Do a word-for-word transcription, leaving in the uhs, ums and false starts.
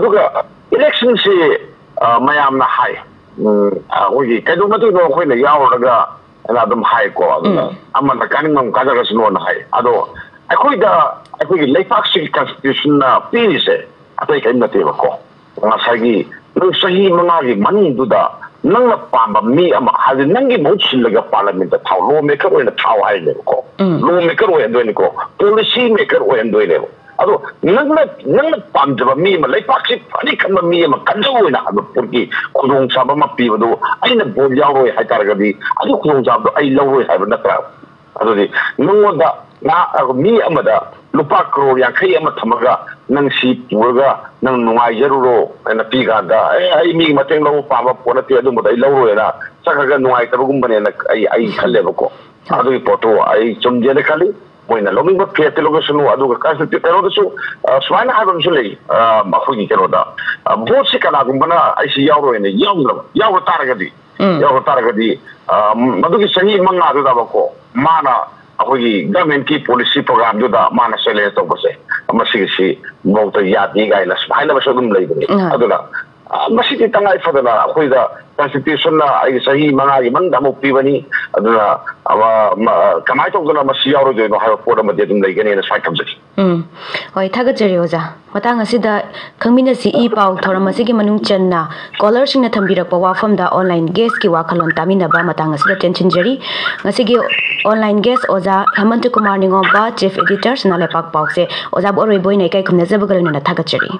ꯑꯗꯨꯒ ꯏꯂꯦꯛꯁꯟꯁꯤ, ꯑ, ꯃꯌꯥꯝꯅ ꯍꯥꯏ, ꯎꯝ, ꯑꯩꯈꯣꯏꯒꯤ ꯀꯩꯗꯧꯅꯗꯣꯏꯅꯣ, ꯑꯩꯈꯣꯏꯅ ꯌꯥꯎꯔꯨꯔꯒ ꯑꯗꯨꯝ ꯍꯥꯏꯀꯣ, ꯑꯗꯨꯅ ꯎꯝ꯫ ꯑꯃꯅ ꯀꯥꯅꯤꯡꯕ ꯑꯃ ꯀꯥꯖꯔꯁꯅꯣꯅ ꯍꯥꯏ꯫ ꯑꯗꯣ ꯑꯩꯈꯣꯏꯗ, ꯑꯩꯈꯣꯏꯒꯤ ꯂꯩꯄꯥꯛꯁꯤꯒꯤ ꯀꯟꯁꯇꯤꯇ꯭ꯌꯨꯁꯟꯅ ꯄꯤꯔꯤꯁꯦ ꯑꯇꯩ ꯀꯔꯤꯝ ꯅꯠꯇꯦꯕꯀꯣ꯫ ꯉꯁꯥꯏꯒꯤ ꯅꯪ ꯆꯍꯤ ꯃꯉꯥꯒꯤ ꯃꯅꯨꯡꯗꯨꯗ ꯅꯪꯅ ꯄꯥꯝꯕ ꯃꯤ ꯑꯃ, ꯍꯥꯏꯗꯤ ꯅꯪꯒꯤ ꯃꯍꯨꯠ ꯁꯤꯜꯂꯒ ꯄꯥꯔꯂꯤꯌꯥꯃꯦꯟꯠꯇ ꯊꯥꯎ, ꯂꯣ ꯃꯦꯀꯔ ꯑꯣꯏꯅ ꯊꯥꯎ ꯍꯥꯏꯅꯦꯕꯀꯣ꯫ ꯎꯝ꯫ ꯂꯣ ꯃꯦꯀꯔ ꯑꯣꯏꯍꯟꯗꯣꯏꯅꯤꯀꯣ, ꯄꯣꯂꯤꯁꯤ ꯃꯦꯀꯔ ꯑꯣꯏꯍꯟꯗꯣꯏꯅꯦꯕ꯫ ꯑꯗꯣ ꯅꯪꯅ, ꯅꯪꯅ ꯄꯥꯝꯖꯕ ꯃꯤ ꯑꯃ, ꯂꯩꯄꯥꯛꯁꯤ ꯐꯅꯤ ꯈꯟꯕ ꯃꯤ ꯑꯃ ꯀꯟꯖꯧ ꯑꯣꯏꯅ ꯍꯥꯏꯕ ꯄꯣꯠꯀꯤ ꯈꯨꯗꯣꯡꯆꯥꯕ ꯑꯃ ꯄꯤꯕꯗꯨ, ꯑꯩꯅ ꯚꯣꯠ ꯌꯥꯎꯔꯣꯏ ꯍꯥꯏꯇꯥꯔꯒꯗꯤ ꯑꯗꯨ ꯈꯨꯗꯣꯡꯆꯥꯕꯗꯣ ꯑꯩ ꯂꯧꯔꯣꯏ ꯍꯥꯏꯕ ꯅꯠꯇ꯭ꯔꯥ? ꯑꯗꯨꯗꯤ ꯅꯪꯉꯣꯟꯗ ꯅꯍꯥ-, ꯃꯤ ꯑꯃꯗ ꯂꯨꯄꯥ ꯀ꯭ꯔꯣꯔ ꯌꯥꯡꯈꯩ ꯑꯃ ꯊꯝꯃꯒ ꯅꯪ ꯁꯤ ꯄꯨꯔꯒ ꯅꯪ ꯅꯨꯡꯉꯥꯏꯖꯔꯨꯔꯣ ꯍꯥꯏꯅ ꯄꯤ ꯀꯥꯟꯗ, "ꯑꯦ, ꯑꯩ ꯃꯤꯒꯤ ꯃꯇꯦꯡ ꯂꯧꯕ ꯄꯥꯝꯕ ꯄꯣꯠ ꯅꯠꯇꯦ, ꯑꯗꯨꯝꯕꯗꯣ ꯑꯩ ꯂꯧꯔꯣꯏꯅ" ꯆꯠꯈ꯭ꯔꯒ ꯅꯨꯡꯉꯥꯏꯇꯕꯒꯨꯝꯕꯅꯦꯅ ꯑꯩ, ꯑꯩ ꯈꯜꯂꯦꯕꯀꯣ꯫ ꯍꯣꯏ꯫ ꯑꯗꯨꯒꯤ ꯄꯣꯠꯇꯣ ꯑꯩ ꯆꯨꯝꯗꯦꯅ ꯈꯜꯂꯤ꯫ ꯃꯣꯏꯅ ꯂꯧꯅꯤꯡꯕ ꯐꯦꯠꯇ ꯂꯧꯔꯁꯅꯨ꯫ ꯑꯗꯨꯒ ꯀꯟꯁꯇꯤꯇ꯭ꯌꯨ-, ꯀꯩꯅꯣꯗꯁꯨ, ꯑ, ꯁꯨꯃꯥꯏꯅ ꯍꯥꯏꯕ ꯑꯃꯁꯨ ꯂꯩ, ꯑ, ꯑꯩꯈꯣꯏꯒꯤ ꯀꯩꯅꯣꯗ, ꯑ, ꯚꯣꯠꯁꯤ ꯀꯅꯥꯒꯨꯝꯕꯅ ꯑꯩꯁꯤ ꯌꯥꯎꯔꯣꯏꯅ ꯌꯥꯎꯗ꯭ꯔꯕ, ꯌꯥꯎꯔ ꯇꯥꯔꯒꯗꯤ, ꯎꯝ꯫ ꯌꯥꯎꯔ ꯇꯥꯔꯒꯗꯤ, ꯑ, ꯃꯗꯨꯒꯤ ꯆꯍꯤ ꯃꯉꯥꯗꯨꯗꯕꯀꯣ ꯃꯥꯅ ꯑꯩꯈꯣꯏꯒꯤ ꯒꯚꯔꯟꯃꯦꯟꯠꯀꯤ ꯄꯣꯂꯤꯁꯤ ꯄ꯭ꯔꯣꯒ꯭ꯔꯥꯝꯗꯨꯗ ꯃꯥꯅ ꯆꯦꯂꯦꯟꯖ ꯇꯧꯕꯁꯦ, ꯃꯁꯤꯒꯤꯁꯤ ꯃꯧꯗ ꯌꯥꯗꯦ ꯀꯥꯏꯅ ꯁꯨꯃꯥꯏꯅ ꯑꯃꯁꯨ ꯑꯗꯨꯝ ꯂꯩꯕꯅꯤ꯫ ꯎꯝ꯫ ꯑꯗꯨꯅ, ꯑ, ꯃꯁꯤꯗꯤ ꯇꯉꯥꯏ ꯐꯗꯅ ꯑꯩꯈꯣꯏꯗ ꯀꯟꯁꯇꯤꯇ꯭ꯌꯨꯁꯟꯅ ꯑꯩꯒꯤ ꯆꯍꯤ ꯃꯉꯥꯒꯤ ꯃꯅꯨꯡꯗ ꯑꯃꯨꯛ ꯄꯤꯕꯅꯤ꯫ ꯑꯗꯨꯅ, ꯑꯃ, ꯃ-, ꯀꯃꯥꯏꯅ ꯇꯧꯗꯅ ꯃꯁꯤ ꯌꯥꯎꯔꯣꯏꯗꯣꯏꯅꯣ ꯍꯥꯏꯕ ꯄꯣꯠ ꯑꯃꯗꯤ ꯑꯗꯨꯝ ꯂꯩꯒꯅꯤꯅ ꯁꯨꯃꯥꯏꯅ ꯊꯝꯖꯒꯦ꯫ ꯎꯝ꯫ ꯍꯣꯏ, ꯊꯥꯒꯠꯆꯔꯤ ꯑꯣꯖꯥ꯫ ꯃꯇꯥꯡ ꯑꯁꯤꯗ ꯈꯪꯃꯤꯟꯅꯁꯤ ꯏ ꯄꯥꯎ ꯊꯧꯔꯝ ꯑꯁꯤꯒꯤ ꯃꯅꯨꯡ ꯆꯟꯅ ꯀꯣꯂꯔꯁꯤꯡꯅ ꯊꯝꯕꯤꯔꯛꯄ ꯋꯥꯐꯝꯗ ꯑꯣꯟꯂꯥꯏꯟ ꯒꯦꯁꯀꯤ ꯋꯥꯈꯜꯂꯣꯟ ꯇꯥꯃꯤꯟꯅꯕ ꯃꯇꯥꯡ ꯑꯁꯤꯗ ꯇꯦꯟꯁꯤꯟꯖꯔꯤ꯫ ꯉꯁꯤꯒꯤ ꯑꯣꯟꯂꯥꯏꯟ ꯒꯦꯁ ꯑꯣꯖꯥ ꯍꯦꯃꯟꯇ ꯀꯨꯃꯥꯔ ꯅꯤꯉꯣꯝꯕ, ꯆꯤꯐ ꯑꯦꯗꯤꯇꯔ, ꯁꯅꯥ ꯂꯩꯄꯥꯛ ꯄꯥꯎꯁꯦ꯫ ꯑꯣꯖꯥꯕꯨ ꯑꯔꯣꯏꯕ ꯑꯣꯏꯅ ꯏꯀꯥꯏ ꯈꯨꯝꯅꯖꯕꯒ ꯂꯣꯏꯅꯅ ꯊꯥꯒꯠꯆꯔꯤ꯫